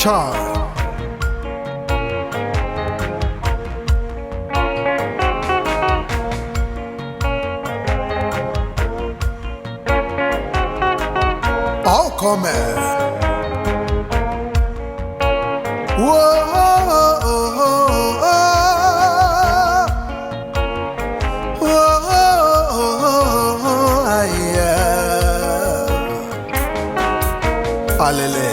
Child. All come. Whoa, yeah. Alele.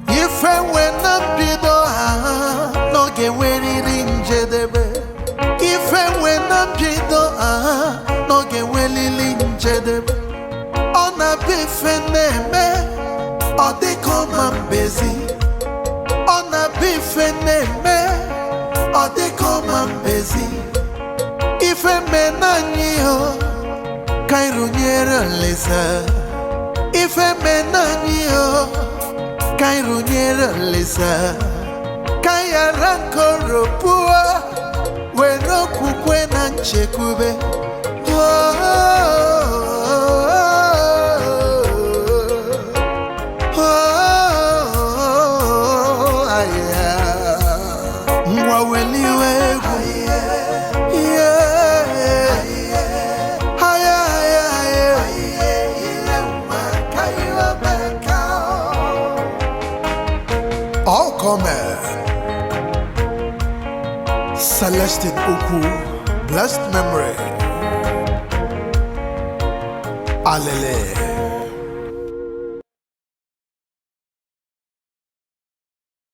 Ife nwe na mbido ha n'oge nweriri njedebe. Ife nwe na mbido ha n'oge nwelili njedebe. Ọ na-abịa ife na-eme, ọ dịka ọma mbezi. Ọ na-abịa ife na-eme, ọ dịka ọma mbezi. Ife me na anyị o, ka anyị rụnyere Olisa. Ife me na anyị o, ka anyị rụnyere Olisa. Ka anyị ghara nkoropụọ, were okwukwe na nchekwube. Oh, oh, yeah. Ngwa weliwe egwu. Yeah. Aya, aya, aya. All come. Celestine Ukwu, blessed memory. Alele.